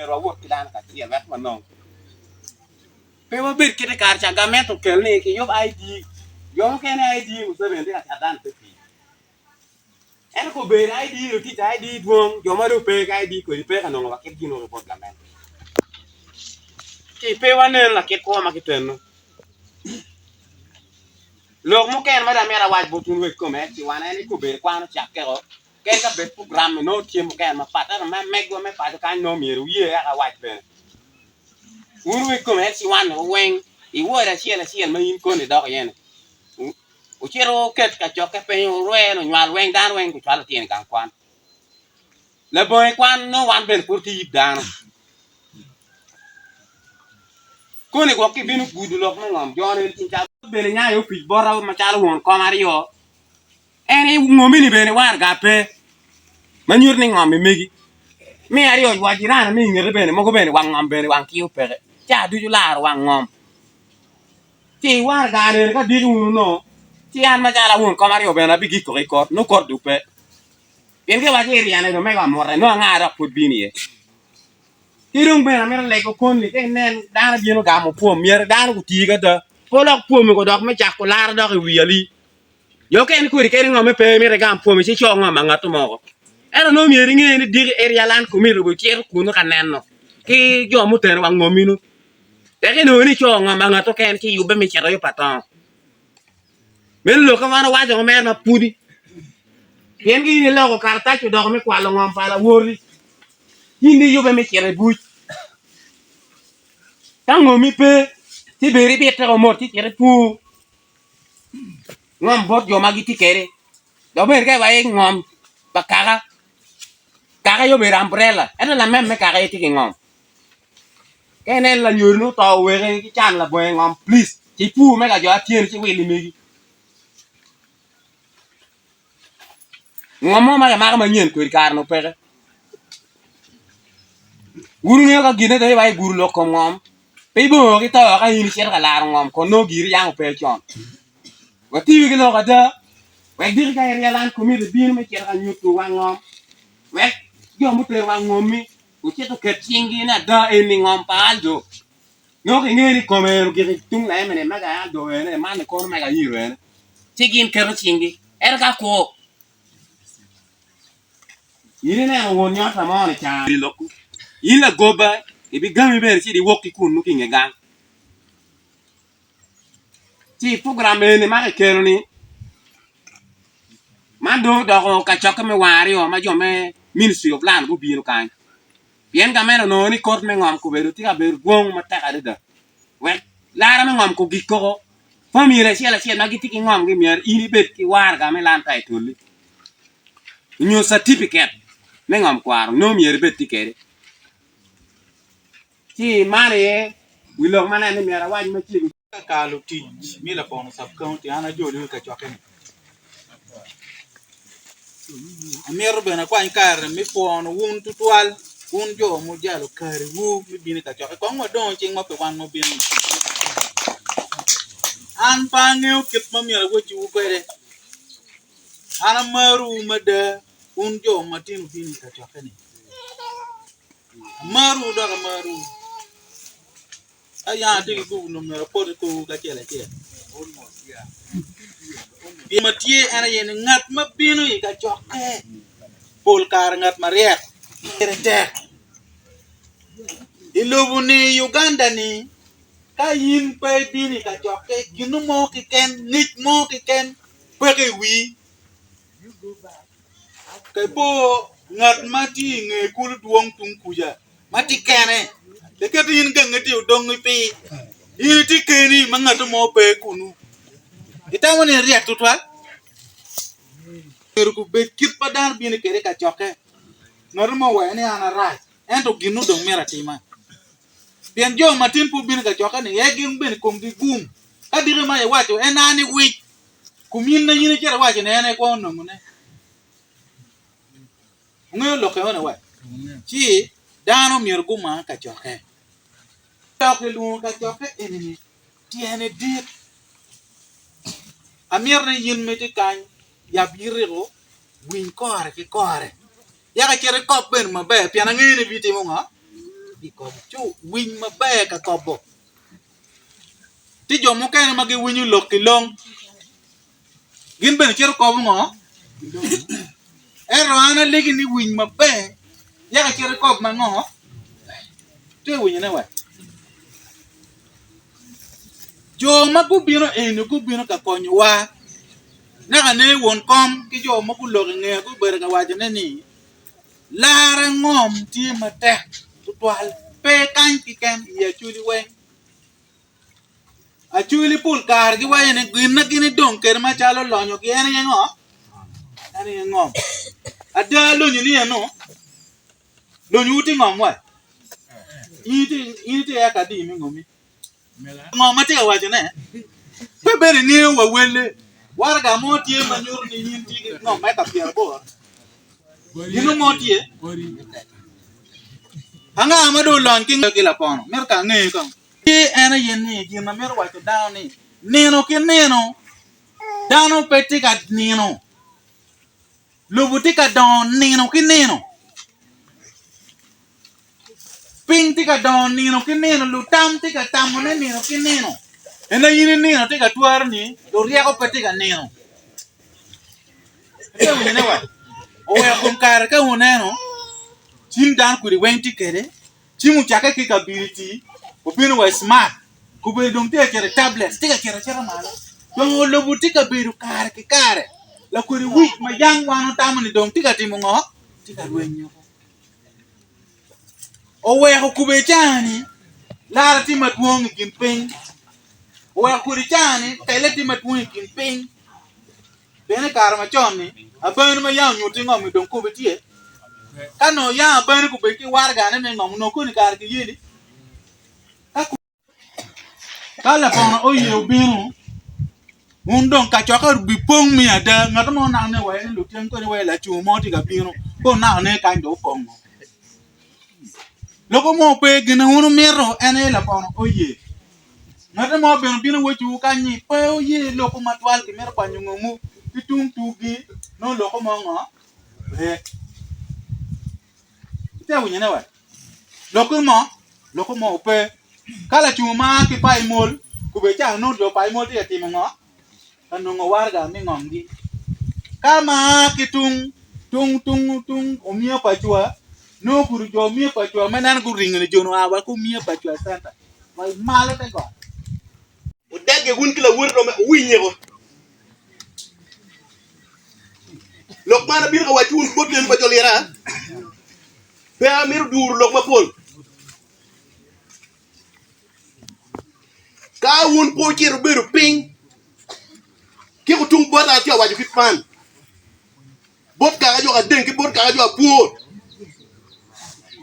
myero wawot ki dano kacel wek wanong. Pe wabed kit i kare ca gament okel ni kiyub ID, jo mukene ID Museveni tye ka cato dano pe tii. Ento kobedo ID lutic ID dwong jo ma dong pe ki ID kodi pe ka nongo wa kit gin ki bot gament. Ci pe wanen lakit kwo ma kiteno. Lok mukene ma dong amito awac bot wun wek kome ci wan en ni kobedo kwan ocakkeo kadi ka bed program-mi nongo tye mukene mapat ento ma megwa me paco kany nongo myero wuye eka awac bene. Wun wek kome en ci wan weng i ward acel acel ma in koni idok iye ni wucit wuket kacokke piny wurwe lunywal weng dano weng gucwal lutino i gang kwan. Labongo i kwan nongo wan bene pud watye yib dano. Koni gwok kibino gudo lok me ngom jo ni bene nyayo opic bota macalo won kom aryo En aye ngomi-ni bene waraga pe ma nyuto ni ngom-mi megi. Me aryo wa jirani ma i ngete bene mogo bene wang ngom bene wang kiyo peke ca ducu laro wang ngom. Ci waraga eni ka diki wunu nongo ci an macalo awon kom aryo bene abigik koko i kot nongo kot dong pe pien ka iwaco ni iryene dong mego amute nongo anga dok pud bino iye. Ki dong bene amito lego koni ka inen dano bino gamo pwom myero dano guti ki ada pe olok pwomi odok me cako laro dok i wi ali. Jo okene kodi kadi ngome pe mito igam pwomi ci ico ngom angatto moko. Ento nongo myero inge ni diki area land committee obicito kunu ka neno ki jo muteno wa ngominu. Tek inongo ni ico ngom angatto kene ci iyubbe me cito i pa tongo. Meno lok ma wan owaco mere ma pudi. Pien ka in iloko karatac odoko me kwalo ngom pa lawoti, in dong iyubbe me cito i buc. Ka ngomi pe, ci bed ibite o mot ci icit ipur. Ngom bot jo ma gitye kwede dok bene ka iwaco ngom pa kaka, kaka aye obedo ambrela ento lamem me kaka aye tye ki ngom ka ineno lanyodine oto oweke ki can labongo ngom plic ci ipur me ka jo atyeni ci iwil megi Ngom mo ma kimako manyen kwede kare-ni peke. Wun wungeyo ka gine dong iwaco igudo lok kom ngom, pe ibongo ki to ka in icito ka laro ngom kun nongo giri yam ope con. Watiyo ki lok ada wek diki ka area land committee bino me cito ka nyuto wang ngom wek jo mutero wang ngom-mi gucit oket cinggi ni ada eni ngom pa Aldo. Nongo kingeyo ni kome eno giki tung laeme-ni mega Aldo ene man-ni kono mega Ayiro ene ci gin keto cinggi ento ka kwo in ineno won nyota mo ni ca lokku in lagoba ibigami bene ci iwok ki kunnu ki inge gang ci program eni ma kikelo ni man dong odoko kacokke me wang aryo ma jo me ministry of land gubino kany Pien gamente onongo ni kot me ngom kobedo tye ka bedo dwong matek adada wek lara me ngom kogik koko. Famili acel acel ma gitye ki ngomgi myero in ibed ki waraga me land title-li nyo catifiket me ngom kwaro nongo myero ibed tye kwede. Ci man aye wi lok ma aneno ni myero awac macego. Ka kar lutic me Lapono Sub County an ajoli i kacokke-ni. Amito bene akwany kare me pwono wun tutwal, wun jo mujalo kariwu me bino i kacokke. Kong wadongo cingwa pi wan mubino-ni. An pe angeyo kit ma myero awacciwu kwede. An amarowu mada wun jo ma tin wubino i kacokke-ni. Amarowu dok amarowu. Ka yam atye ki gupu nongo myero apot i korwu ki acel acel. Gin ma tye en aye ni ngat ma bino i kacokke pol kare ngat maryek pire tek. I lobo-ni i Uganda-ni ka in pe ibino i kacokke gin mo keken ngec mo keken peke i wii. Ka ipo ngat ma tye i nge kulu dwong tung kuca ma tye kene iketo in gangi tye odong i pii in itye keni ma ngat mo pe kunu itamo ni iryek tutwal myero gubed kit ma dano bino kwede i kacokke ngat mo owaco ni an arac ento gin-nu dong myero atima pien jo ma tin pe obino i kacokke-ni aye gin bene komgi gum ka diki ma iwaco en a ni wic Kom in ma in icito iwaco ni en aye kwongo nongone. Wungeyo lok enoni wa? Ci dano myero gumar kacokke. Dok kilwongo kacokke eni-ni tyene dit. Amito ni in ma itye kany yab yitiko winy kore ki kore. Yaka icit ikop bene maber pien angeyo ni ibitimo ngo? Ci ikobo, ci winy maber ka kobo. Tye jo mukene ma giwinyo lok ki long, gin bene cito kobo ngo? Ento an alegi ni winy maber yaka icit ikob ma ngo? Itye ka winyone wa? Jo ma gubino eni gubino ka konyowa naka ne won kom ki jo ma guloko i ngeye gubedo ka wacone ni Lara ngom tye matek tutwal pe kany keken i Acholi weng. Acholi pol kare giwaco ni gin ma gin idong kwede macalo lonyogi en aye ngo? En aye ngom. Ada lonyo ni eno lonyowu tye ngom wa? In itye iye eka adi me ngomi? Ngo ma tye ka wacone? Pe bene ingeyo wa welle. Waraga mo tye ma nyuto ni in tye ki ngom me eka pyeraboro. Gino mo tye. Anga ma dong olony ki ki lapono? Mito ka ange kong. Tye en aye ni gin ma mito waco dano ni nino ki nino dano pe tye ka nino. Lobo tye ka dongo nino ki nino. Piny tye ka dongo nino ki nino, lutam tye ka tamone nino ki nino. En aye in inino tye ka twero ni luryeko pe tye ka nino. Itye ka winyone wa? Oweko kom kare ka wuneno cim dano kodi weng tye kwede, cim ocakke ki i kabiliti obino wa i smart, kobedo dong tye ka cito i tablet, tye ka cito acita malo. Dongo lobo tye ka bedo kare ki kare, lakodi wic ma yang wan otamo ni dong tye ka timo ngo? Tye ka rwenyo. Oweko kube caa-ni lara tye madwong i kin piny, oweko kodi caa-ni tele tye madwong i kin piny. Pien i kare macon-ni, abani ma yam onyutti ngom-mi dong kobe tye. Ka nongo yam abani gubed ki waragane me ngom, onongo koni kare kiyeli. Ka lapono oye obino, wun dong kacokke obipong me ada, ngat mo nano ne wai ni lutyeng kodi wai lacungo mo tye ka bino, ka onano ne kany dong opongo. Loko mo pe gin ma wun wumito en aye lapono oye. Ngat mo bene obino wacowu kany ni pe wuye loko matwal kimito kwanyo ngomwu ki tung tugi nongo loko mo ngo pe. Itye ka winyone wa? Lokke mo, lokke mo pe. Ka lacungo ma ki payo mol, kube ca nongo jo payo mol tye ka timo ngo? Ka nongo waraga me ngomgi. Ka ma ki tung tung tung tung omiyo pa cwa, nongo kudu jo omiyo pa cwa ma neno guringo ni jo-ni oa wa ki omiyo pa cwa center wa i malo te got. Wudegge wun ki lawoti romme, wuwinyeko. Lok man abino ka wacci wun bot lweny pa jo lira, pe amito duro lok mapol. Ka wun pe wucito wubedo piny, kik wutung bota atye ka waco kit man. Bot kaka jo Adeng ki bot kaka jo Apwor.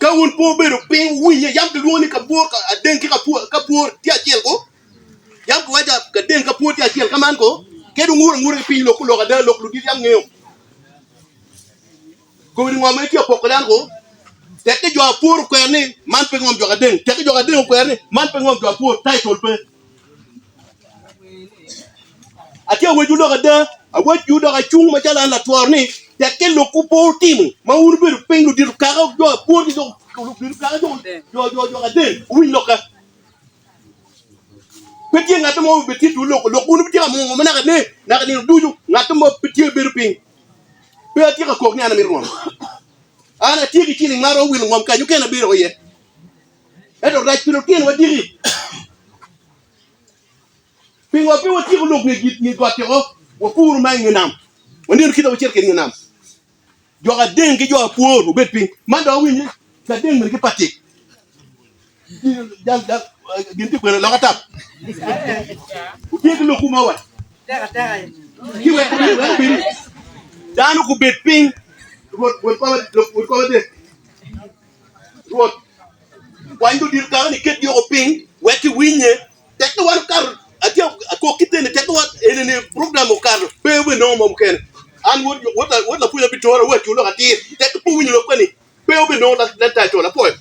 Ka wun pe wubedo piny wuwinye, yam kilwongo ni kabwor Adeng ki Kapwor tye acel ko? Yam kiwaco Adeng ki Kapwor tye acel ka man ko? Kadi wungur angura ki piny lok lok ada lok ludit yam ngeyo. Kobedi ngom ma itye ka poko dano ko? Tekke jo Apwor okwero ni man pe ngom jo Adeng, tekke jo Adeng okwero ni man pe ngom jo Apwor, title pe. Atye awecwu lok ada, awecwu dok acung macalo an latworo ni, tekke lokwu pe wutimo ma wun wubedo piny ludito kaka jo abwor ki ludito kaka jo Aden, wuwiny lokka. Pe tye ngat mo obititwu lok, lok wun wutye ka mungo ma naka ne, naka nino ducu, ngat mo pe tye bedo piny. Pe atye ka kok ni an amito ngom. An atye ki ciling ma aromo wilo ngom kany kene abedo iye. Ento rac pi lutinowa diki. Pingo pe watyeko lok nge got woko, wakuru ma i nge nam, wanenu kit ma wacito kwede i nge nam. Jo Adeng ki jo Apwor wubed piny. Man dong awinyo ni Kadeng mene ki Patik. Gin tye kwene loka tap. Wutye ki lokwu mo wa. Ki wek obed dano gubed piny. Rwot kom adek. Rwot, kwany ludito kaka-ni iketgi woko piny wek giwinye. Tekke wan okato, atye akok ki teni, tekke wan enini program okato, pe wubinongo mo mukene. An wod, wod, wod lapwony abitora wacwu lok atir, tekke pe wuwinyo lokka-ni, pe wubinongo lan title. Apwoyo.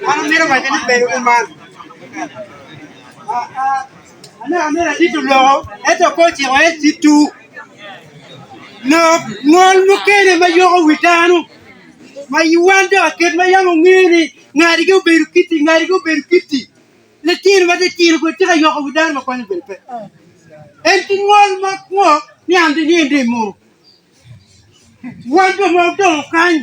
An amito waco ni bedo kuman. Aneno amito atito loko ento pe ociko en ci tu. Lok ngol mukene ma yoko wi dano ma wan dok akit ma yam onge ni ngatgi obedo kiti ngatgi obedo kiti litino matitino kono tye ka yoko wi dano ma konyo bene pe. En ki ngol ma ngo ni an ni en dong imunu. Wan jo ma odongo kany.